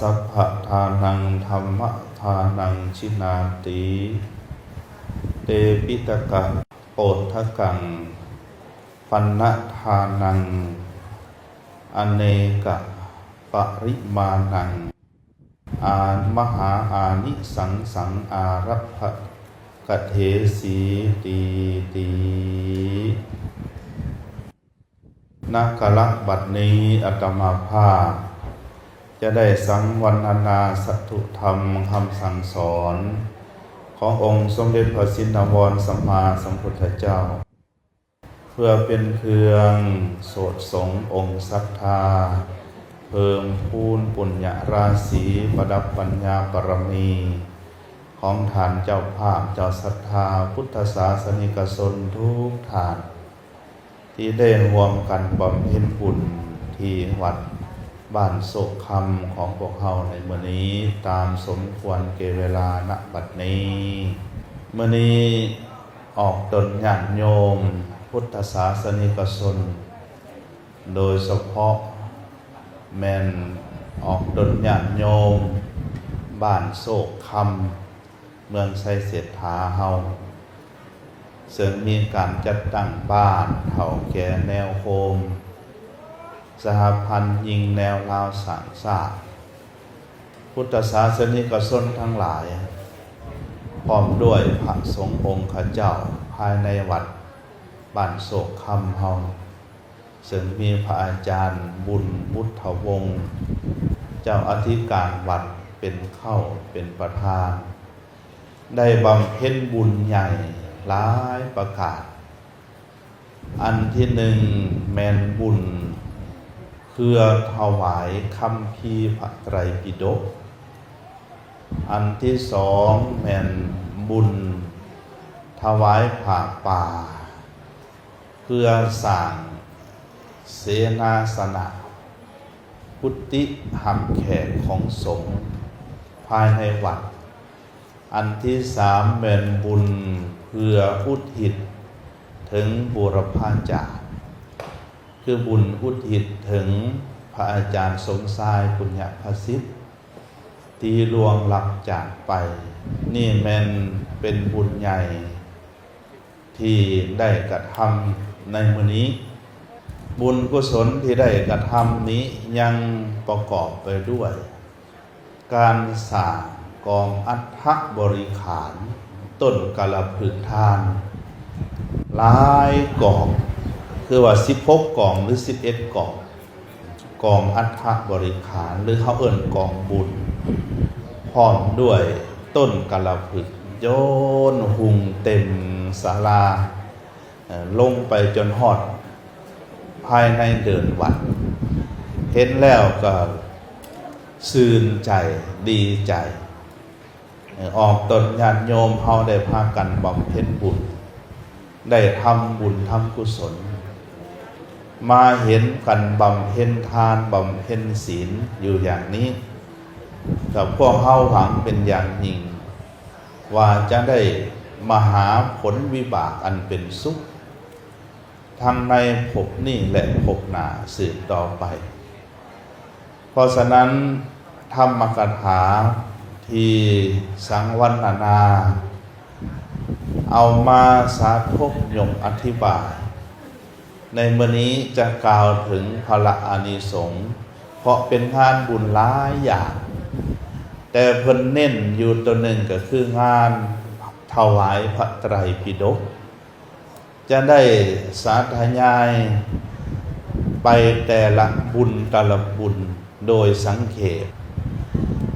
ສັບພະທານັງ ທຳມະທານັງ ຈິນາຕິ ເຕປິຕະກະໂອທະກັງ ປັນນະທານັງ ອະເນກະປະລິມານັງ ອາ ມະຫາອານິສັງສັງ ອາລັບພະກະເທສີຕີຕິ. ນະກາລະບັດນີ້ ອາດຕະມາພາບຈະໄດ້ສັງວັນນະນາສາທຸທຳຄຳສັ່ງສອນຂອງອົງສົມເດັດພະຊິນນະວອນສຳມາສຳພຸດທະເຈົ້າ ເພື່ອເປັນເຄື່ອງໂສດສົງອົງສັດທາ, ເພີ່ມພູນປຸນຍະລາສີ, ປະດັບປັນຍາບາລະມີຂອງທ່ານເຈົ້າພາບເຈົ້າສັດທາ ພຸດທະສາສະນິກະຊົນທຸກທ່ານ ທີ່ໄດ້ຮ່ວມກັນບຳເພັນບຸນທີ່ວັດບ້ານໂຊກຄຳຂອງພວກເຮົາໃນມື້ນີ້ ຕາມສົມຄວນແກ່ເວລານະບັດນີ້. ມື້ນີ້ອອກຕົນຍາດໂຍມພຸດທະສາສະນິກະຊົນ ໂດຍສະເພາະແມ່ນອອກຕົນຍາດໂຍມບ້ານໂຊກຄຳ ເມືອງໄຊເສດຖາເຮົາ ເຊິ່ງມີການຈັດຕັ້ງບ້ານເຖົ້າແກ່ແນວໂຮມ ສະຫະພັນຍິງແນວລາວສ້າງຊາດ ພຸດທະສາສະນິກະຊົນທັງຫຼາຍ ພ້ອມດ້ວຍພະສົງອົງຄະເຈົ້າພາຍໃນວັດບ້ານໂຊກຄຳເຮົາ ເຊິ່ງມີພະອາຈານບຸນ ບຸດທະວົງ ເຈົ້າອະທິການວັດເປັນເຄົ້າເປັນປະທານ ໄດ້ບຳເພັນບຸນໃຫຍ່ຫຼາຍປະການ. ອັນທີໜຶ່ງແມ່ນບຸນເພື່ອຖວາຍຄຳພີພະໄຕປິດົກ, ອັນທີສອງແມ່ນບຸນຖວາຍຜ້າປ່າ ເພື່ອສ້າງເສນາສະນະ ກຸຕິຮັບແຂກຂອງສົງພາຍໃນວັດ. ອັນທີສາມແມ່ນບຸນເພື່ອອຸທິດເຖິງບູລະພາຈານ ຄືບຸນອຸທິດເຖິງພະອາຈານສົມຊາຍ ປຸນຍະພະສິດ ທີ່ລ່ວງລັບຈາກໄປ. ນີ້ແມ່ນເປັນບຸນໃຫຍ່ ທີ່ໄດ້ກະທຳໃນມື້ນີ້. ບຸນກຸສົນທີ່ໄດ້ກະທຳນີ້ຍັງປະກອບໄປດ້ວຍການສ້າງກອງອັດຖະບໍລິຂານຕົ້ນກາລະພຶກທານຫຼາຍກອງ ຄືວ່າສິບຫົກກອງ ຫຼື ສິບເອັດກອງ. ກອງອັດຖະບໍລິຂານ ຫຼື ເຮົາເອີ້ນກອງບຸນ ພ້ອມດ້ວຍຕົ້ນກາລະພຶກໂຍນຮຸ່ງເຕັມສາລາ ເອີ່ ລົງໄປຈົນຮອດພາຍໃນເດີ່ນວັດ. ເຫັນແລ້ວກໍຊື່ນໃຈ ດີໃຈ. ອອກຕົນຍາດໂຍມເຮົາໄດ້ພາກັນບຳເພັນບຸນ ໄດ້ທຳບຸນທຳກຸສົນ ມາເຫັນກັນບຳເພັນທານ ບຳເພັນສິນຢູ່ຢ່າງນີ້ ກໍພວກເຮົາຫວັງເປັນຢ່າງຍິ່ງວ່າຈະໄດ້ມະຫາຜົນວິບາກອັນເປັນສຸກ ທັງໃນພົບນີ້ ແລະ ພົບໜ້າສືບຕໍ່ໄປ. ເພາະສະນັ້ນ ທຳມະກະຖາທີ່ສັງວັນນະນາ ເອົາມາສາທົບຍົກອະທິບາຍໃນມື້ນີ້ ຈະກ່າວເຖິງພະລະອານິສົງ ເພາະເປັນງານບຸນຫຼາຍຢ່າງ ແຕ່ເພິ່ນເນັ້ນຢູ່ໂຕໜຶ່ງ ກໍຄືງານຖວາຍພະໄຕປິດົກ. ຈະໄດ້ສາທະຍາຍໄປແຕ່ລະບຸນແຕ່ລະບຸນໂດຍສັງເຂບ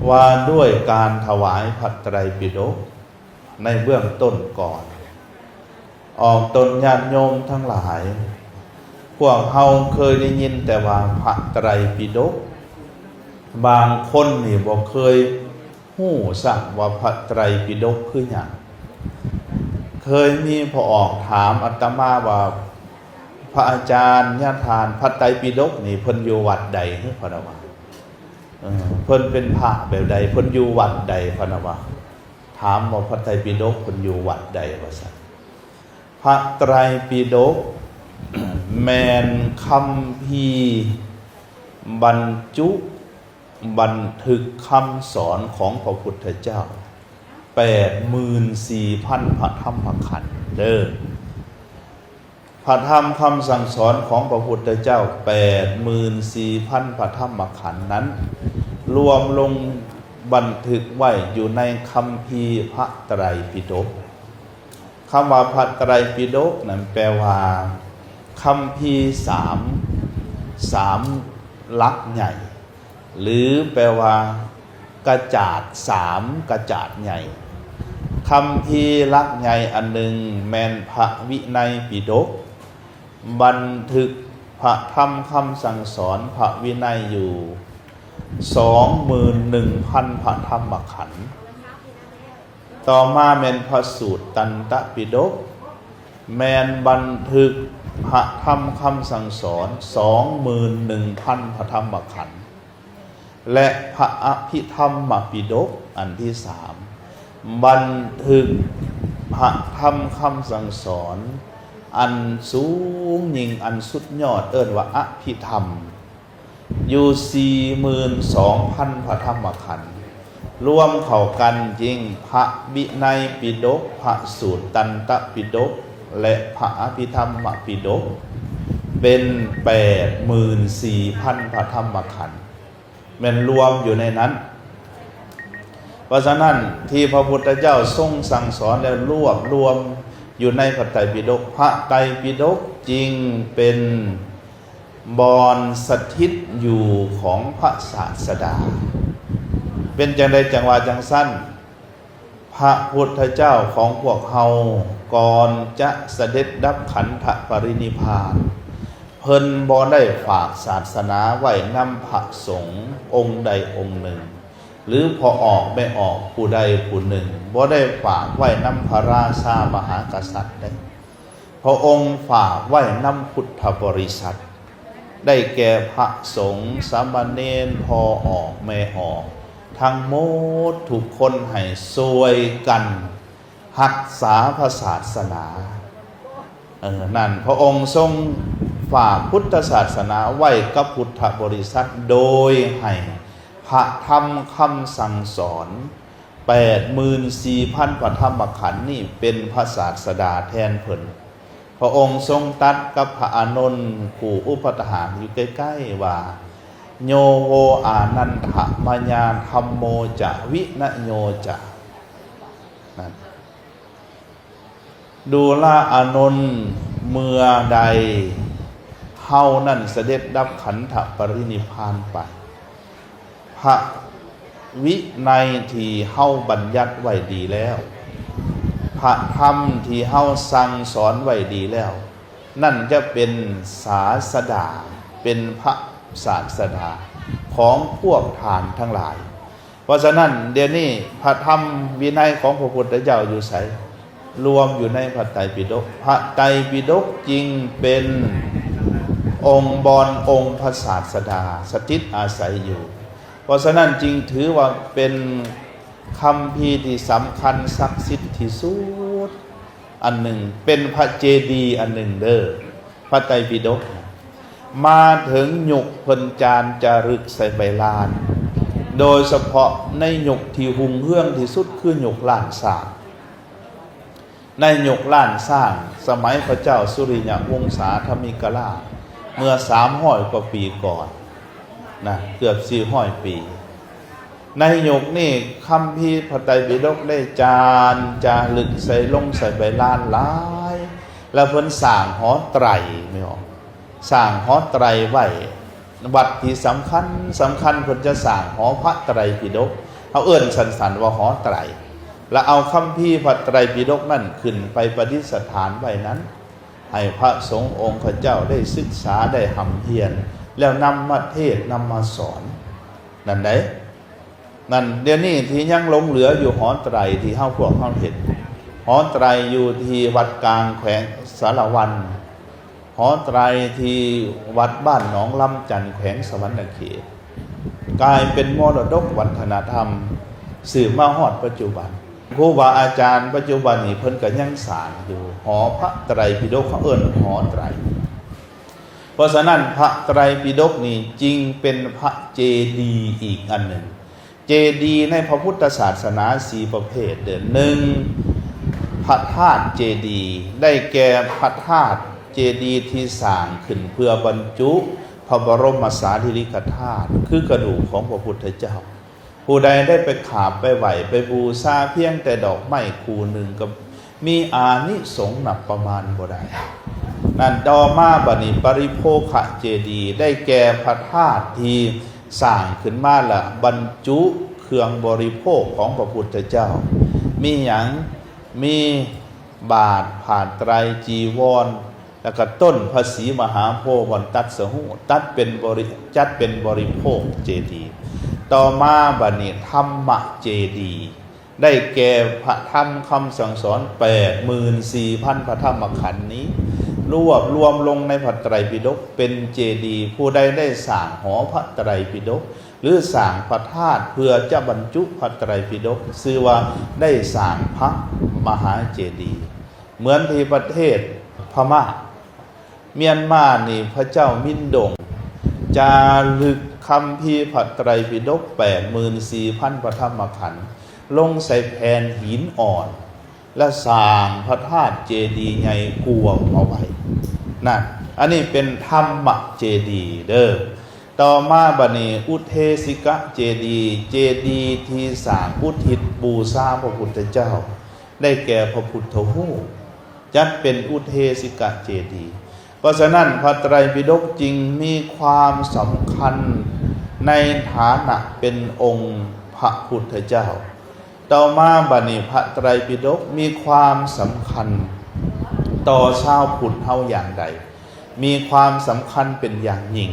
ວ່າດ້ວຍການຖວາຍພະໄຕປິດົກໃນເບື້ອງຕົ້ນກ່ອນ. ອອກຕົນຍາດໂຍມທັງຫຼາຍ, ພວກເຮົາເຄີຍໄດ້ຍິນແຕ່ວ່າພະໄຕປິດົກ, ບາງຄົນນີ້ບໍ່ເຄີຍ ຮູ້ຊ້ຳວ່າພະໄຕປິດົກຄືຫຍັງ. ເຄີຍມີພໍ່ອອກຖາມອາດຕະມາວ່າ ພະອາຈານຍາທ່ານ ພະໄຕປິດົກນີ້ເພິ່ນຢູ່ວັດໃດເຮີ ພະນະວ່າ ເອີ ເພິ່ນເປັນພະແບບໃດ ເພິ່ນຢູ່ວັດໃດ ພະນະວ່າ ຖາມວ່າພະໄຕປິດົກເພິ່ນຢູ່ວັດໃດ ວ່າຊັ້ນ. ພະໄຕປິດົກແມ່ນຄຳພີບັນຈຸ ບັນທຶກຄຳສອນຂອງພະພຸດທະເຈົ້າ ແປດໝື່ນສີ່ພັນພະທຳມະຂັນເດີ້. ພະທຳຄຳສັ່ງສອນຂອງພະພຸດທະເຈົ້າ ແປດໝື່ນສີ່ພັນພະທຳມະຂັນນັ້ນ ລວມລົງບັນທຶກໄວ້ຢູ່ໃນຄຳພີພະໄຕຣປິດົກ. ຄຳວ່າພະໄຕຣປິດົກນັ້ນແປວ່າຄຳພີສາມ ສາມຫຼັກໃຫຍ່ ຫຼື ແປວ່າກະຈາດສາມກະຈາດໃຫຍ່. ຄຳພີຫຼັກໃຫຍ່ອັນໜຶ່ງແມ່ນພະວິໄນປິດົກ ບັນທຶກພະທຳຄຳສັ່ງສອນພະວິໄນຢູ່ສອງໝື່ນໜຶ່ງພັນພະທຳມະຂັນ. ຕໍ່ມາແມ່ນພະສູດຕັນຕະປິດົກ ແມ່ນບັນທຶກພະທຳຄຳສັ່ງສອນສອງໝື່ນໜຶ່ງພັນພະທຳມະຂັນ ແລະ ພະອະພິທຳມະປິດົກອັນທີສາມ ບັນທຶກພະທຳຄຳສັ່ງສອນອັນສູງຍິ່ງ ອັນສຸດຍອດ ເອີ້ນວ່າອະພິທຳ ຢູ່ສີ່ໝື່ນສອງພັນພະທຳມະຂັນ. ລວມເຂົ້າກັນຈຶ່ງພະວິໄນປິດົກ, ພະສູດຕັນຕະປິດົກ ແລະ ພະອະພິທຳມະປິດົກ ເປັນແປດໝື່ນສີ່ພັນພະທຳມະຂັນ ແມ່ນລວມຢູ່ໃນນັ້ນ. ເພາະສະນັ້ນ ທີ່ພະພຸດທະເຈົ້າຊົງສັ່ງສອນ ແລະ ລວບລວມຢູ່ໃນພະໄຕປິດົກ, ພະໄຕປິດົກຈຶ່ງເປັນບ່ອນສະຖິດຢູ່ຂອງພະສາດສະດາ. ເປັນຈັ່ງໃດຈັ່ງວ່າຈັ່ງຊັ້ນ? ພະພຸດທະເຈົ້າຂອງພວກເຮົາ ກ່ອນຈະສະເດັດດັບຂັນທະປະລິນິບພານ, ເພິ່ນບໍ່ໄດ້ຝາກສາດສະໜາໄວ້ນຳພະສົງອົງໃດອົງໜຶ່ງ ຫຼື ພໍ່ອອກແມ່ອອກຜູ້ໃດຜູ້ໜຶ່ງ, ບໍ່ໄດ້ຝາກໄວ້ນຳພະລາຊາມະຫາກະສັດເດ້. ພະອົງຝາກໄວ້ນຳພຸດທະບໍລິສັດ ໄດ້ແກ່ພະສົງ, ສາມະເນນ, ພໍ່ອອກແມ່ອອກ ທັງໝົດທຸກຄົນ ໃຫ້ຊ່ວຍກັນຮັກສາພະສາດສະໜາ. ເອີ ນັ້ນ ພະອົງຊົງຝາກພຸດທະສາດສະໜາໄວ້ກັບພຸດທະບໍລິສັດ ໂດຍໃຫ້ພະທຳຄຳສັ່ງສອນ ແປດໝື່ນສີ່ພັນພະທຳມະຂັນນີ້ເປັນພະສາດສະດາແທນເພິ່ນ. ພະອົງຊົງຕັດກັບພະອານົນຜູ້ອຸປະຖາກຢູ່ໃກ້ໆວ່າ ໂຍໂວອານັນທະມະຍາທຳໂມຈະວິນະໂຍຈະ ນັ້ນ. ດູລາອານົນ ເມື່ອໃດເຮົານັ້ນສະເດັດດັບຂັນທະປະລິນິບພານໄປ, ພະວິໄນທີ່ເຮົາບັນຍັດໄວ້ດີແລ້ວ, ພະທຳທີ່ເຮົາສັ່ງສອນໄວ້ດີແລ້ວ, ນັ້ນຈະເປັນສາສະດາ, ເປັນພະສາດສະດາຂອງພວກທ່ານທັງຫຼາຍ. ເພາະສະນັ້ນ ດຽວນີ້ພະທຳວິໄນຂອງພະພຸດທະເຈົ້າຢູ່ໃສ? ລວມຢູ່ໃນພະໄຕປິດົກ. ພະໄຕປິດົກຈຶ່ງເປັນອົງບ່ອນອົງພະສາດສະດາສະຖິດອາໄສຢູ່. ເພາະສະນັ້ນຈຶ່ງຖືວ່າເປັນຄຳພີທີ່ສຳຄັນສັກສິດທີ່ສຸດ ອັນໜຶ່ງ ເປັນພະເຈດີອັນໜຶ່ງເດີ້ ພະໄຕປິດົກ. ມາເຖິງຍຸກເພິ່ນຈານຈາລຶກໃສ່ໃບລານ ໂດຍສະເພາະໃນຍຸກທີ່ຮຸ່ງເຮືອງທີ່ສຸດຄືຍຸກລ້ານຊ້າງ. ໃນຍຸກລ້ານຊ້າງ ສະໄໝພະເຈົ້າສຸລິຍະວົງສາທຳມິກະລາດ ເມື່ອສາມຮ້ອຍກວ່າປີກ່ອນນະ ເກືອບສີ່ຮ້ອຍປີ. ໃນຍຸກນີ້ຄຳພີພະໄຕປິດົກໄດ້ຈານຈາລຶກໃສ່ລົງໃສ່ໃບລານຫຼາຍ ແລ້ວເພິ່ນສ້າງຫໍໄຕຣ ແມ່ນບໍ່? ສ້າງຫໍໄຕຣໄວ້. ວັດທີ່ສຳຄັນ ສຳຄັນເພິ່ນຈະສ້າງຫໍພະໄຕປິດົກ ເຮົາເອີ້ນສັ້ນໆວ່າຫໍໄຕຣ ແລ້ວເອົາຄຳພີພະໄຕປິດົກນັ້ນຂຶ້ນໄປປະດິດສະຖານໄວ້ນັ້ນ ໃຫ້ພະສົງອົງຂະເຈົ້າໄດ້ສຶກສາ ໄດ້ຮ່ຳຮຽນ ແລ້ວນຳມາເທດນຳມາສອນນັ້ນໃດ໋. ນັ້ນ ດຽວນີ້ທີ່ຍັງຫຼົງເຫຼືອຢູ່ຫໍໄຕຣທີ່ເຮົາ ພວກເຮົາເຫັນ ຫໍໄຕຣຢູ່ທີ່ວັດກາງແຂວງສາລະວັນ, ຫໍໄຕຣທີ່ວັດບ້ານໜອງລຳຈັນ ແຂວງສະຫວັນນະເຂດ ກາຍເປັນມໍລະດົກວັດທະນະທຳ ສືບມາຮອດປັດຈຸບັນ. ຄູບາອາຈານປັດຈຸບັນນີ້ເພິ່ນກໍຍັງສ້າງຢູ່ ຫໍພະໄຕປິດົກ ເຂົາເອີ້ນຫໍໄຕຣ. ເພາະສະນັ້ນ ພະໄຕຣປິດົກນີ້ຈຶ່ງເປັນພະເຈດີອີກອັນໜຶ່ງ. ເຈດີໃນພະພຸດທະສາສະໜາສີ່ປະເພດເດີ ໜຶ່ງ ພະທາດເຈດີ ໄດ້ແກ່ພະທາດເຈດີທີ່ສ້າງຂຶ້ນເພື່ອບັນຈຸພະບໍລົມສາລີລິກະທາດ ຄືກະດູກຂອງພະພຸດທະເຈົ້າ. ຜູ້ໃດໄດ້ໄປຂາບໄປໄຫວ້ໄປບູຊາພຽງແຕ່ດອກໄມ້ຄູ່ໜຶ່ງ ກໍມີອານິສົງນັບປະມານບໍ່ໄດ້. ນັ້ນ ຕໍ່ມາບັດນີ້ ປະລິໂພຄະເຈດີ ໄດ້ແກ່ພະທາດທີ່ສ້າງຂຶ້ນມາ ແລະ ບັນຈຸເຄື່ອງບໍລິໂພກຂອງພະພຸດທະເຈົ້າ. ມີຫຍັງ? ມີບາດ ຜ້າໄຕຣ ຈີວອນ ແລ້ວກໍຕົ້ນພະສີມະຫາໂພບ່ອນຕັດສະຫູ ຕັດເປັນບໍລິ ຈັດເປັນບໍລິໂພກເຈດີ. ຕໍ່ມາບັດນີ້ ທຳມະເຈດີ ໄດ້ແກ່ພະທຳຄຳສັ່ງສອນແປດໝື່ນສີ່ພັນພະທຳມະຂັນນີ້ ລວບລວມລົງໃນພະໄຕຣປິດົກເປັນເຈດີ. ຜູ້ໃດໄດ້ສ້າງຫໍພະໄຕຣປິດົກ ຫຼື ສ້າງພະທາດເພື່ອຈະບັນຈຸພະໄຕຣປິດົກ ຊື່ວ່າໄດ້ສ້າງພະມະຫາເຈດີ. ເໝືອນທີ່ປະເທດພະມ້າ ມຽນມານີ້ ພະເຈົ້າມິນດົງ ຈາລຶກຄຳພີພະໄຕຣປິດົກແປດໝື່ນສີ່ພັນພະທຳມະຂັນ ລົງໃສ່ແຜ່ນຫີນອ່ອນ ແລະ ສ້າງພະທາດເຈດີໃຫຍ່ກວມເອົາໄວ້. ນັ້ນ ອັນນີ້ເປັນທຳມະເຈດີເດີ. ຕໍ່ມາບັດນີ້ ອຸເທສິກະເຈດີ ເຈດີທີ່ສ້າງອຸທິດບູຊາພະພຸດທະເຈົ້າ ໄດ້ແກ່ພະພຸດທະຮູບ ຈັດເປັນອຸເທສິກະເຈດີ. ເພາະສະນັ້ນ ພະໄຕຣປິດົກຈຶ່ງມີຄວາມສຳຄັນໃນຖານະເປັນອົງພະພຸດທະເຈົ້າ. ຕໍ່ມາບັດນີ້ ພະໄຕຣປິດົກມີຄວາມສຳຄັນຕໍ່ຊາວພຸດເຮົາຢ່າງໃດ? ມີຄວາມສຳຄັນເປັນຢ່າງຍິ່ງ.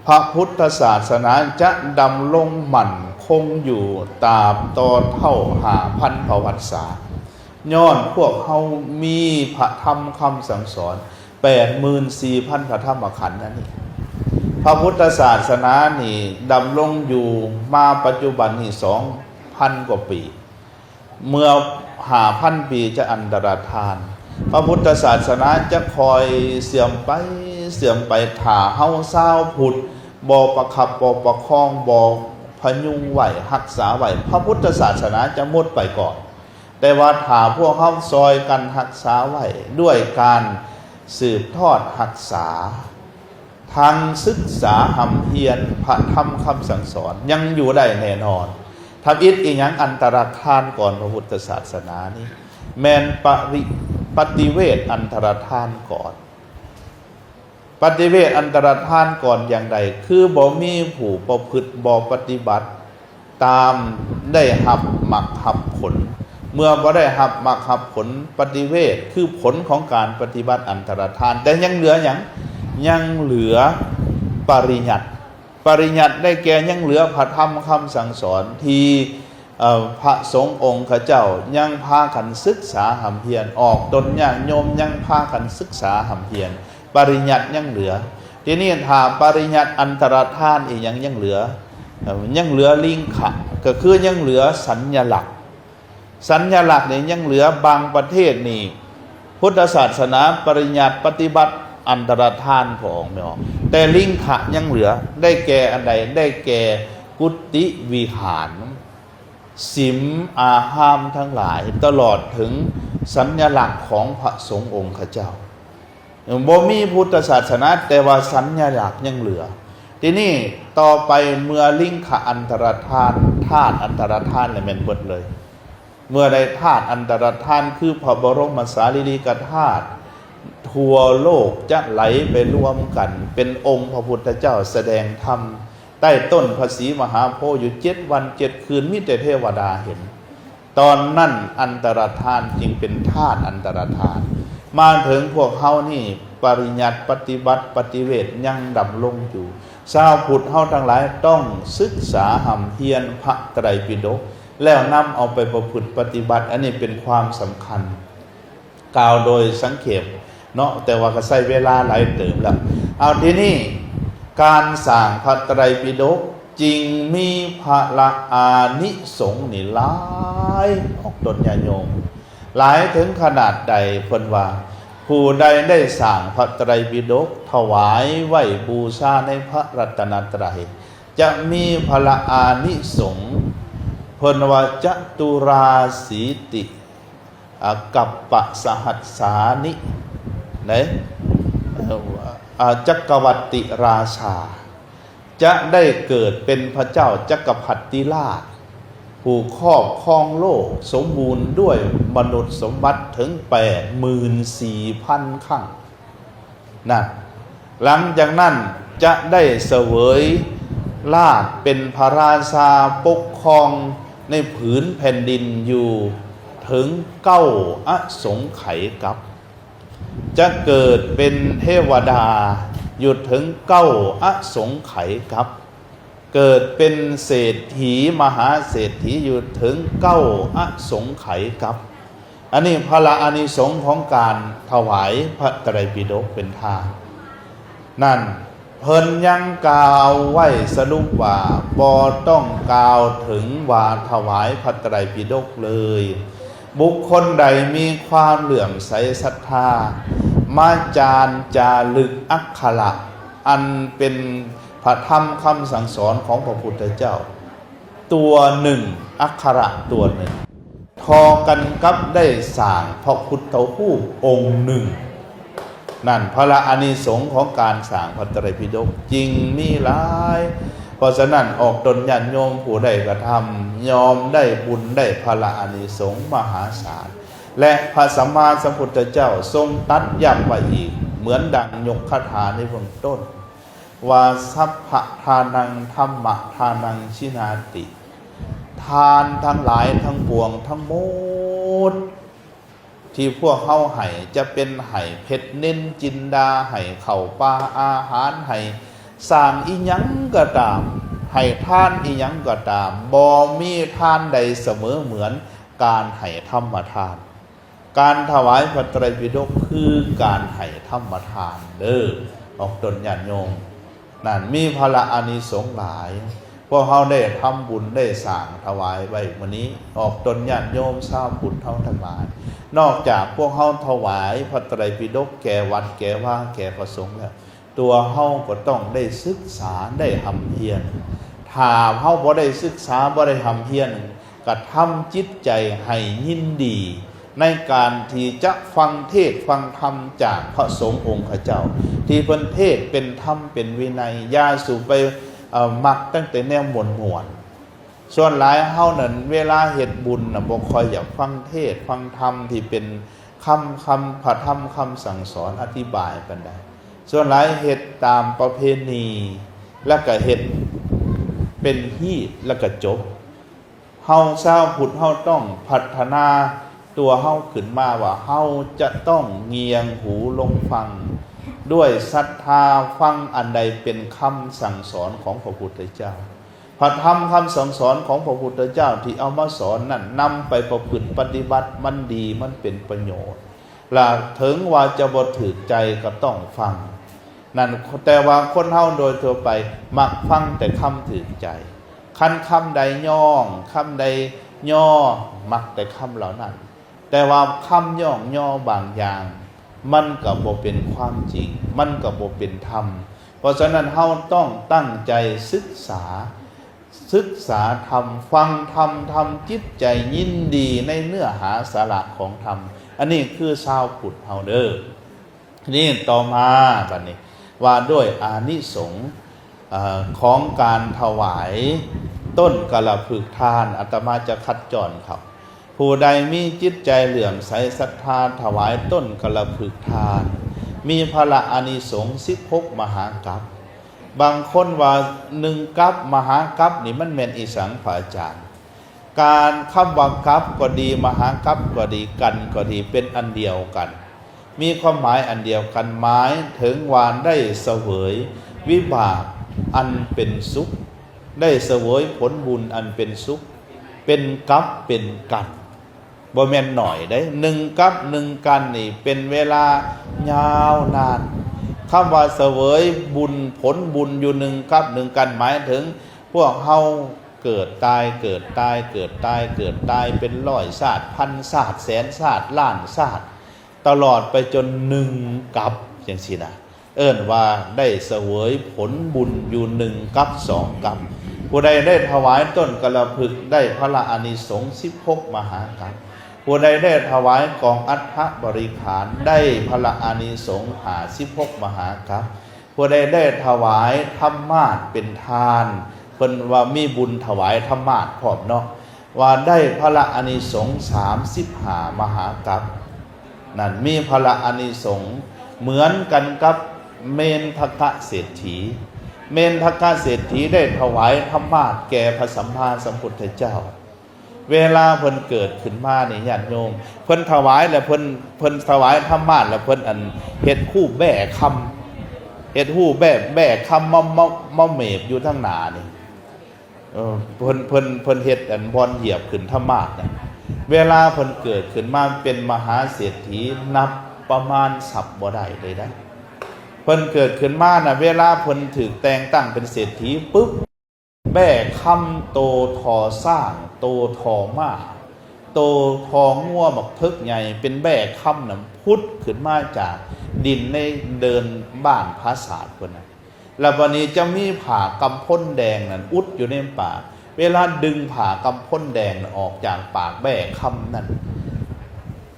ພະພຸດທະສາສະໜາຈະດຳລົງໝັ້ນຄົງຢູ່ຕາບຕໍ່ເທົ່າຫ້າພັນປະຫວັດສາດ ຍ້ອນພວກເຮົາມີພະທຳຄຳສັ່ງສອນແປດໝື່ນສີ່ພັນພະທຳມະຂັນນັ້ນນີ້. ພະພຸດທະສາສະໜານີ້ດຳລົງຢູ່ມາປັດຈຸບັນນີ້ສອງພັນກວ່າປີ. ເມື່ອຫ້າພັນປີຈະອັນຕະລະທານ ພະພຸດທະສາສະໜາຈະຄ່ອຍເສື່ອມໄປ ເສື່ອມໄປ ຖ້າເຮົາຊາວພຸດບໍ່ປະຄັບບໍ່ປະຄອງ ບໍ່ພະຍຸງໄວ້ ຮັກສາໄວ້ ພະພຸດທະສາສະໜາຈະໝົດໄປກ່ອນ. ແຕ່ວ່າຖ້າພວກເຮົາຊ່ອຍກັນຮັກສາໄວ້ ດ້ວຍການສືບທອດຮັກສາ ທັງສຶກສາຮ່ຳຮຽນພະທຳຄຳສັ່ງສອນ ຍັງຢູ່ໄດ້ແນ່ນອນ. ທຳອິດອີຫຍັງອັນຕະລະທານກ່ອນ? ພະພຸດທະສາສະໜານີ້ແມ່ນປະລິ ປະຕິເວດອັນຕະລະທານກ່ອນ. ປະຕິເວດອັນຕະລະທານກ່ອນຢ່າງໃດ? ຄືບໍ່ມີຜູ້ປະພຶດ ບໍ່ປະຕິບັດ ຕາມໄດ້ຮັບມັກຮັບຜົນ. ເມື່ອບໍ່ໄດ້ຮັບມັກຮັບຜົນ ປະຕິເວດ ຄືຜົນຂອງການປະຕິບັດອັນຕະລະທານ. ແຕ່ຍັງເຫຼືອຫຍັງ? ຍັງເຫຼືອປະລິຍັດ. ປະລິຍັດໄດ້ແກ່ຍັງເຫຼືອພະທຳຄຳສັ່ງສອນທີ່ ເອີ ພະສົງອົງຂະເຈົ້າຍັງພາກັນສຶກສາຮ່ຳຮຽນ, ອອກຕົນຍາດໂຍມຍັງພາກັນສຶກສາຮ່ຳຮຽນ, ປະລິຍັດຍັງເຫຼືອ. ທີນີ້ຖ້າປະລິຍັດອັນຕະລະທານອີຫຍັງຍັງເຫຼືອ? ເອີ ຍັງເຫຼືອລິງຂະ ກໍຄືຍັງເຫຼືອສັນຍະລັກ. ສັນຍະລັກນີ້ຍັງເຫຼືອ. ບາງປະເທດນີ້ ພຸດທະສາສະໜາປະລິຍັດປະຕິບັດອັນຕະລະທານພະອົງແມ່ນບໍ່? ແຕ່ລິງຂະຍັງເຫຼືອ. ໄດ້ແກ່ອັນໃດ? ໄດ້ແກ່ກຸຕິວິຫານ ສິມອາຮາມທັງຫຼາຍ ຕະຫຼອດເຖິງສັນຍະລັກຂອງພະສົງອົງຂະເຈົ້າ. ບໍ່ມີພຸດທະສາສະໜາ ແຕ່ວ່າສັນຍະລັກຍັງເຫຼືອ. ທີນີ້ຕໍ່ໄປເມື່ອລິງຂະອັນຕະລະທານ ທາດອັນຕະລະທານລະແມ່ນເບິດເລີຍ. ເມື່ອໃດທາດອັນຕະລະທານ ຄືພະບໍລົມສາລີລິກະທາດ ທົ່ວໂລກຈະໄຫຼໄປລວມກັນເປັນອົງພະພຸດທະເຈົ້າສະແດງທຳ ໃຕ້ຕົ້ນພະສີມະຫາໂພຢູ່ເຈັດວັນເຈັດຄືນ ມີແຕ່ເທວະດາເຫັນ. ຕອນນັ້ນອັນຕະລະທານຈຶ່ງເປັນທາດອັນຕະລະທານ. ມາເຖິງພວກເຮົານີ້ ປະລິຍັດປະຕິບັດປະຕິເວດຍັງດຳລົງຢູ່. ຊາວພຸດເຮົາທັງຫຼາຍຕ້ອງສຶກສາຮ່ຳຮຽນພະໄຕຣປິດົກ ແລ້ວນຳເອົາໄປປະພຶດປະຕິບັດ. ອັນນີ້ເປັນຄວາມສຳຄັນ. ກ່າວໂດຍສັງເຂບເນາະ ແຕ່ວ່າກໍໃຊ້ເວລາຫຼາຍເຕີບແລ້ວ. ເອົາ ທີນີ້ການສ້າງພະໄຕຣປິດົກຈຶ່ງມີພະລະອານິສົງນີ້ຫຼາຍອອກຕົນຍາດໂຍມ ຫຼາຍເຖິງຂະໜາດໃດ ເພິ່ນວ່າ ຜູ້ໃດໄດ້ສ້າງພະໄຕຣປິດົກຖວາຍໄວ້ບູຊາໃນພະລັດຕະນະໄຕ ຈະມີພະລະອານິສົງ ເພິ່ນວ່າຈະຕຸລາສີຕິ ອາ ກັບປະສະຫັດສານິ ໃນ ອາ ຈັກກະວັດຕິລາຊາ ຈະໄດ້ເກີດເປັນພະເຈົ້າຈັກກະພັດຕິລາດ ຜູ້ຄອບຄອງໂລກສົມບູນດ້ວຍມະນຸດສົມບັດເຖິງແປດໝື່ນສີ່ພັນຄັ້ງນັ້ນ. ຫຼັງຈາກນັ້ນຈະໄດ້ສະເຫວີຍລາດເປັນພະລາຊາປົກຄອງໃນຜືນແຜ່ນດິນຢູ່ເຖິງເກົ້າອະສົງໄຂກັບ. ຈະເກີດເປັນເທວະດາຢູ່ເຖິງເກົ້າອະສົງໄຂກັບ, ເກີດເປັນເສດຖີ ມະຫາເສດຖີຢູ່ເຖິງເກົ້າອະສົງໄຂກັບ. ອັນນີ້ພະລະອານິສົງຂອງການຖວາຍພະໄຕຣປິດົກເປັນທານນັ້ນ. ເພິ່ນຍັງກ່າວໄວ້ສະຫຼຸບວ່າ ບໍ່ຕ້ອງກ່າວເຖິງວ່າຖວາຍພະໄຕຣປິດົກເລີຍ. ບຸກຄົນໃດມີຄວາມເຫຼື້ອມໃສສັດທາ ມາຈານຈາລຶກອັກຂະລະ ອັນເປັນພະທຳຄຳສັ່ງສອນຂອງພະພຸດທະເຈົ້າ ຕົວໜຶ່ງ ອັກຂະລະຕົວໜຶ່ງ ທໍ່ກັນກັບໄດ້ສ້າງພະພຸດທະຮູບອົງໜຶ່ງນັ້ນ, ພະລະອານິສົງຂອງການສ້າງພະໄຕຣປິດົກຈຶ່ງມີຫຼາຍ. ເພາະສະນັ້ນ ອອກຕົນຍາດໂຍມຜູ້ໃດກະທຳ ຍ່ອມໄດ້ບຸນໄດ້ພະລະອານິສົງມະຫາສານ. ແລະ ພະສຳມາສຳພຸດທະເຈົ້າຊົງຕັດຢ້ຳໄວ້ອີກ ເໝືອນດັ່ງຍົກຄາຖາໃນເບື້ອງຕົ້ນ ວ່າ ສັບພະທານັງ ທຳມະທານັງ ຊິນາຕິ ທານທັງຫຼາຍທັງປວງທັງໝົດ ທີ່ພວກເຮົາໃຫ້ ຈະເປັນໃຫ້ເພັດເໜັນຈິນດາ ໃຫ້ເຂົ້າປາອາຫານ ໃຫ້ສ້າງອີ່ຫຍັງກໍຕາມ ໃຫ້ທານອີ່ຫຍັງກໍຕາມ ບໍ່ມີທານໃດສະເໝີເໝືອນການໃຫ້ທຳມະທານ. ການຖວາຍພະໄຕຣປິດົກຄືການໃຫ້ທຳມະທານເດີ້ ອອກຕົນຍາດໂຍມ. ນັ້ນມີພະລະອານິສົງຫຼາຍ. ພວກເຮົາໄດ້ທຳບຸນໄດ້ສ້າງຖວາຍໄວ້ມື້ນີ້ ອອກຕົນຍາດໂຍມຊາວພຸດເຮົາທັງຫຼາຍ. ນອກຈາກພວກເຮົາຖວາຍພະໄຕຣປິດົກແກ່ວັດແກ່ວາແກ່ພະສົງແລ້ວ, ຕົວເຮົາກໍຕ້ອງໄດ້ສຶກສາໄດ້ຮ່ຳຮຽນ. ຖ້າເຮົາບໍ່ໄດ້ສຶກສາບໍ່ໄດ້ຮ່ຳຮຽນ, ກະທຳຈິດໃຈໃຫ້ຍິນດີໃນການທີ່ຈະຟັງເທດຟັງທຳຈາກພະສົງອົງຂະເຈົ້າ ທີ່ເພິ່ນເທດເປັນທຳເປັນວິໄນ. ຢ່າສູ່ໄປ ເອີ ມັກຕັ້ງແຕ່ແນວມ່ວນໆ. ສ່ວນຫຼາຍເຮົານັ້ນ ເວລາເຮັດບຸນນະ ບໍ່ຄ່ອຍຢາກຟັງເທດຟັງທຳທີ່ເປັນຄຳ ຄຳພະທຳຄຳສັ່ງສອນອະທິບາຍປານໃດ. ສ່ວນຫຼາຍເຮັດຕາມປະເພນີ ແລ້ວກະເຮັດເປັນຮີດ ແລ້ວກະຈົບ. ເຮົາຊາວພຸດເຮົາຕ້ອງພັດທະນາຕົວເຮົາຂຶ້ນມາວ່າ ເຮົາຈະຕ້ອງງຽງຫູລົງຟັງດ້ວຍສັດທາ ຟັງອັນໃດເປັນຄຳສັ່ງສອນຂອງພະພຸດທະເຈົ້າ. ພະທຳຄຳສັ່ງສອນຂອງພະພຸດທະເຈົ້າທີ່ເອົາມາສອນນັ້ນ ນຳໄປປະພຶດປະຕິບັດ ມັນດີ ມັນເປັນປະໂຫຍດ ລະເຖິງວ່າຈະບໍ່ຖືກໃຈກໍຕ້ອງຟັງນັ້ນ. ແຕ່ວ່າຄົນເຮົາໂດຍທົ່ວໄປມັກຟັງແຕ່ຄຳຖືກໃຈ. ຄັນຄຳໃດຍ້ອງ ຄຳໃດຍໍ້ ມັກແຕ່ຄຳເຫຼົ່ານັ້ນ. ແຕ່ວ່າຄຳຍ້ອງຍໍບາງຢ່າງ ມັນກໍບໍ່ເປັນຄວາມຈິງ ມັນກໍບໍ່ເປັນທຳ. ເພາະສະນັ້ນ ເຮົາຕ້ອງຕັ້ງໃຈສຶກສາ ສຶກສາທຳ ຟັງທຳ ທຳຈິດໃຈຍິນດີໃນເນື້ອຫາສາລະຂອງທຳ. ອັນນີ້ຄືຊາວພຸດເຮົາເດີ້. ນີ້ຕໍ່ມາບັດນີ້ວ່າດ້ວຍອານິສົງ ເອີ ຂອງການຖວາຍຕົ້ນກາລະພຶກທານ, ອາດຕະມາຈະຂັດຈອນເຂົາ. ຜູ້ໃດມີຈິດໃຈເຫຼື້ອມໃສສັດທາຖວາຍຕົ້ນກາລະພຶກທານ ມີພະລະອານິສົງສິບຫົກມະຫາກັບ. ບາງຄົນວ່າໜຶ່ງກັບມະຫາກັບນີ້ມັນແມ່ນອີ່ສັງ ພະອາຈານ? ການ ຄຳວ່າກັບກໍດີ ມະຫາກັບກໍດີ ກັນກໍດີ ເປັນອັນດຽວກັນ. ມີຄວາມໝາຍອັນດຽວກັນ ໝາຍເຖິງວ່າໄດ້ສະເຫວີຍວິບາກອັນເປັນສຸກ ໄດ້ສະເຫວີຍຜົນບຸນອັນເປັນສຸກ ເປັນກັບເປັນກັນ ບໍ່ແມ່ນໜ້ອຍເດ້. ໜຶ່ງກັບໜຶ່ງກັນນີ້ເປັນເວລາຍາວນານ. ຄຳວ່າສະເຫວີຍບຸນ ຜົນບຸນຢູ່ໜຶ່ງກັບໜຶ່ງກັນ ໝາຍເຖິງພວກເຮົາເກີດຕາຍ ເກີດຕາຍ ເກີດຕາຍ ເກີດຕາຍ ເປັນຮ້ອຍຊາດ ພັນຊາດ ແສນຊາດ ລ້ານຊາດ. ຕະຫຼອດໄປຈົນໜຶ່ງກັບຈັ່ງຊີ້ນະ ເອີ້ນວ່າໄດ້ສະເຫວີຍຜົນບຸນຢູ່ໜຶ່ງກັບສອງກັບ. ຜູ້ໃດໄດ້ຖວາຍຕົ້ນກາລະພຶກ ໄດ້ພະລະອານິສົງສິບຫົກມະຫາກັບ. ຜູ້ໃດໄດ້ຖວາຍກອງອັດຖະບໍລິຂານ ໄດ້ພະລະອານິສົງຫ້າສິບຫົກມະຫາກັບ. ຜູ້ໃດໄດ້ຖວາຍທຳມາດເປັນທານ ເພິ່ນວ່າມີບຸນຖວາຍທຳມາດພ້ອມເນາະ ວ່າໄດ້ພະລະອານິສົງສາມສິບຫ້າມະຫາກັບ. ນັ້ນມີພະລະອານິສົງເໝືອນກັນກັບເມນທະກະເສດຖີ. ເມນທະກະເສດຖີໄດ້ຖວາຍທຳມາດແກ່ພະສຳມາສຳພຸດທະເຈົ້າ. ເວລາເພິ່ນເກີດຂຶ້ນມານີ້ ຍາດໂຍມ, ເພິ່ນຖວາຍແລ້ວ ເພິ່ນ ເພິ່ນຖວາຍທຳມາດແລ້ວ ເພິ່ນ ອັນ ເຮັດຮູບແບ້ຄຳ ເຮັດຮູບແບ້ ແບ້ຄຳມາ ມາ ມາເໝບຢູ່ທາງໜ້ານີ້. ເອີ ເພິ່ນ ເພິ່ນ ເພິ່ນເຮັດ ອັນ ບ່ອນຢຽບຂຶ້ນທຳມາດນະ. ເວລາເພິ່ນເກີດຂຶ້ນມາເປັນມະຫາເສດຖີ ນັບປະມານສັບບໍ່ໄດ້ເລີຍນະ. ເພິ່ນເກີດຂຶ້ນມານະ ເວລາເພິ່ນຖືກແຕ່ງຕັ້ງເປັນເສດຖີປຶບ ແບ້ຄຳໂຕທໍ່ຊ້າງ ໂຕທໍ່ມ້າ ໂຕທໍ່ງົວບັກເຖິກໃຫຍ່ ເປັນແບ້ຄຳນຳ ຜຸດຂຶ້ນມາຈາກດິນໃນເດີ່ນບ້ານຜາສາດພຸ້ນນະ. ແລ້ວບັດນີ້ຈະມີຜ້າກຳພົນແດງນັ້ນອຸດຢູ່ໃນປາກ. ເວລາດຶງຜ້າກຳພົນແດງນັ້ນອອກຈາກປາກແບ້ຄຳນັ້ນ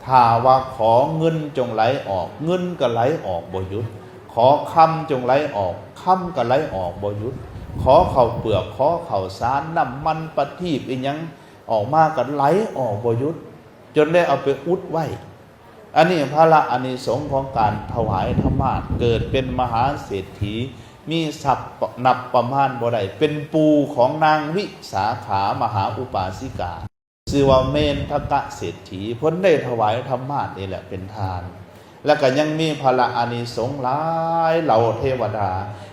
ຖ້າວ່າຂໍເງິນຈົ່ງໄຫຼອອກ ເງິນກໍໄຫຼອອກບໍ່ຢຸດ, ຂໍຄຳຈົ່ງໄຫຼອອກ ຄຳກໍໄຫຼອອກບໍ່ຢຸດ, ຂໍເຂົ້າເປືອກ ຂໍເຂົ້າສານ ນ້ຳມັນປະທີບອີ່ຫຍັງອອກມາກໍໄຫຼອອກບໍ່ຢຸດ ຈົນໄດ້ເອົາໄປອຸດໄວ້. ອັນນີ້ພະລະອານິສົງຂອງການຖວາຍທຳມາດ ເກີດເປັນມະຫາເສດຖີ ມີຊັບນັບປະມານບໍ່ໄດ້ ເປັນປູ່ຂອງນາງວິສາຂາມະຫາອຸປາສິກາ ຊື່ວ່າເມນທະກະເສດຖີ ເພິ່ນໄດ້ຖວາຍທຳມາດນີ້ແຫຼະເປັນທານ. ແລ້ວກໍຍັງມີພະລະອານິສົງຫຼາຍເຫຼົ່າເທວະດາ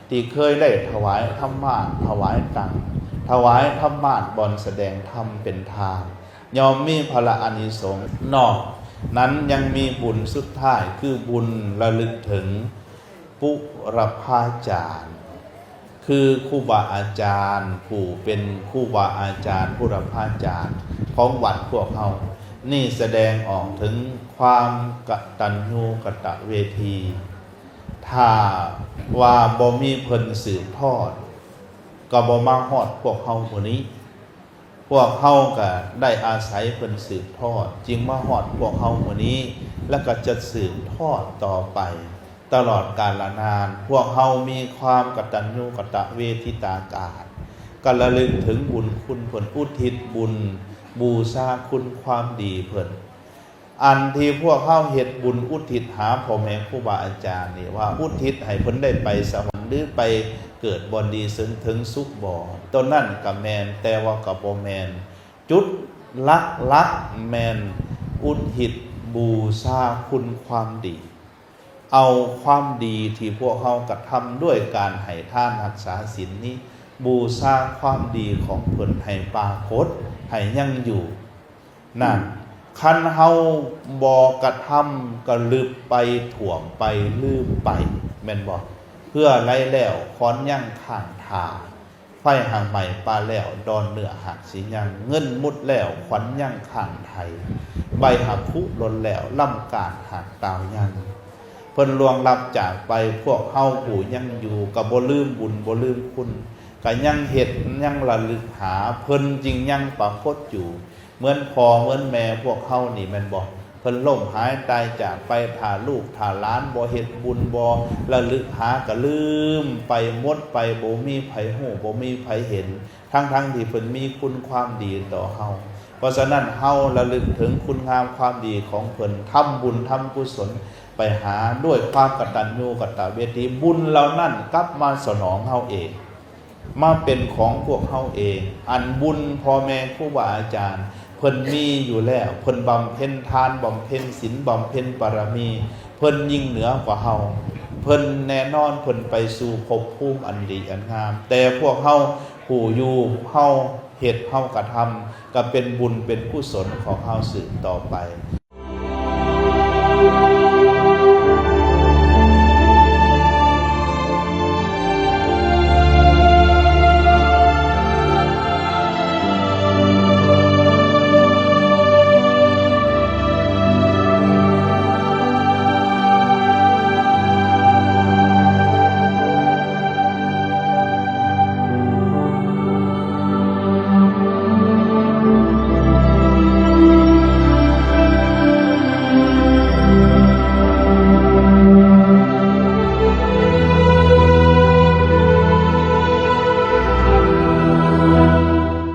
ທີ່ເຄີຍໄດ້ຖວາຍທຳມາດ ຖວາຍຕັງ ຖວາຍທຳມາດບ່ອນສະແດງທຳເປັນທານ ຍ່ອມມີພະລະອານິສົງ. ນອກນັ້ນຍັງມີບຸນສຸດທ້າຍ ຄືບຸນລະລຶກເຖິງ ບຸລະພາຈານ ຄືຄູບາອາຈານ ຜູ້ເປັນຄູບາອາຈານ ບຸລະພາຈານຂອງວັດພວກເຮົານີ້ ສະແດງອອກເຖິງຄວາມກະຕັນຍູກະຕະເວທີ. ຖ້າວ່າບໍ່ມີເພິ່ນສືບທອດ ກໍບໍ່ມາຮອດພວກເຮົາມື້ນີ້. ພວກເຮົາກໍໄດ້ອາໄສເພິ່ນສືບທອດ ຈຶ່ງມາຮອດພວກເຮົາມື້ນີ້ ແລະກໍຈະສືບທອດຕໍ່ໄປຕະຫຼອດການລະນານ. ພວກເຮົາມີຄວາມກະຕັນຍູກະຕະເວທິຕາການ ກໍລະລຶກເຖິງບຸນຄຸນເພິ່ນ ອຸທິດບຸນບູຊາຄຸນຄວາມດີເພິ່ນ. ອັນທີ່ພວກເຮົາເຮັດບຸນອຸທິດຫາພໍ່ແມ່ຄູບາອາຈານນີ້ ວ່າອຸທິດໃຫ້ເພິ່ນໄດ້ໄປສະຫວັນ ຫຼື ໄປເກີດບ່ອນດີເຊິ່ງເຖິງສຸກບໍ່? ຕົນນັ້ນກໍແມ່ນ, ແຕ່ວ່າກໍບໍ່ແມ່ນ. ຈຸດຫຼັກໆແມ່ນອຸທິດບູຊາຄຸນຄວາມດີ. ເອົາຄວາມດີທີ່ພວກເຮົາກະທຳດ້ວຍການໃຫ້ທານ, ຮັກສາສິນນີ້ ບູຊາຄວາມດີຂອງເພິ່ນໃຫ້ປາກົດ, ໃຫ້ຍັງຢູ່. ນັ້ນ ຄັນເຮົາບໍ່ກະທຳ ກະລຶບໄປ ຖ້ວມໄປ ລືມໄປ ແມ່ນບໍ່? ເຮືອໄຫຼແລ້ວ ຂອນຍັງຄ້າງທ່າ, ໄຟຫາກໄໝ້ປ່າແລ້ວ ດອນເນື້ອຫາກຊິຍັງ, ເງິນໝົດແລ້ວ ຂວັນຍັງຄ້າງໄຖ່, ໃບຫາກຄຸຫຼົ່ນແລ້ວ ລຳການຫາກຕ່າວຍັງ. ເພິ່ນລ່ວງລັບຈາກໄປ ພວກເຮົາຜູ້ຍັງຢູ່ ກໍບໍ່ລືມບຸນ ບໍ່ລືມຄຸນ, ກໍຍັງເຮັດ ຍັງລະລຶກຫາ, ເພິ່ນຈຶ່ງຍັງປາກົດຢູ່. ເໝືອນພໍ່ເໝືອນແມ່ພວກເຮົານີ້ແມ່ນບໍ່? ເພິ່ນລົ້ມຫາຍຕາຍຈາກໄປ ຖ້າລູກຖ້າຫຼານບໍ່ເຮັດບຸນ ບໍ່ລະລຶກຫາ ກໍລືມໄປ ໝົດໄປ ບໍ່ມີໃຜຮູ້ ບໍ່ມີໃຜເຫັນ ທັງໆທີ່ເພິ່ນມີຄຸນຄວາມດີຕໍ່ເຮົາ. ເພາະສະນັ້ນ ເຮົາລະລຶກເຖິງຄຸນງາມຄວາມດີຂອງເພິ່ນ, ທຳບຸນທຳກຸສົນໄປຫາດ້ວຍຄວາມກະຕັນຍູກະຕະເວທີ, ບຸນເຫຼົ່ານັ້ນກັບມາສະໜອງເຮົາເອງ. ມາເປັນຂອງພວກເຮົາເອງ. ອັນບຸນພໍ່ແມ່ຄູບາອາຈານເພິ່ນມີຢູ່ແລ້ວ, ເພິ່ນບຳເພັນທານ, ບຳເພັນສິນ, ບຳເພັນບາລະມີ, ເພິ່ນຍິ່ງເໜືອກວ່າເຮົາ. ເພິ່ນແນ່ນອນເພິ່ນໄປສູ່ພົບພູມອັນດີອັນງາມ. ແຕ່ພວກເຮົາຜູ້ຢູ່, ເຮົາເຮັດ, ເຮົາກະທຳ, ກະເປັນບຸນເປັນກຸສົນຂອງເຮົາສືບຕໍ່ໄປ.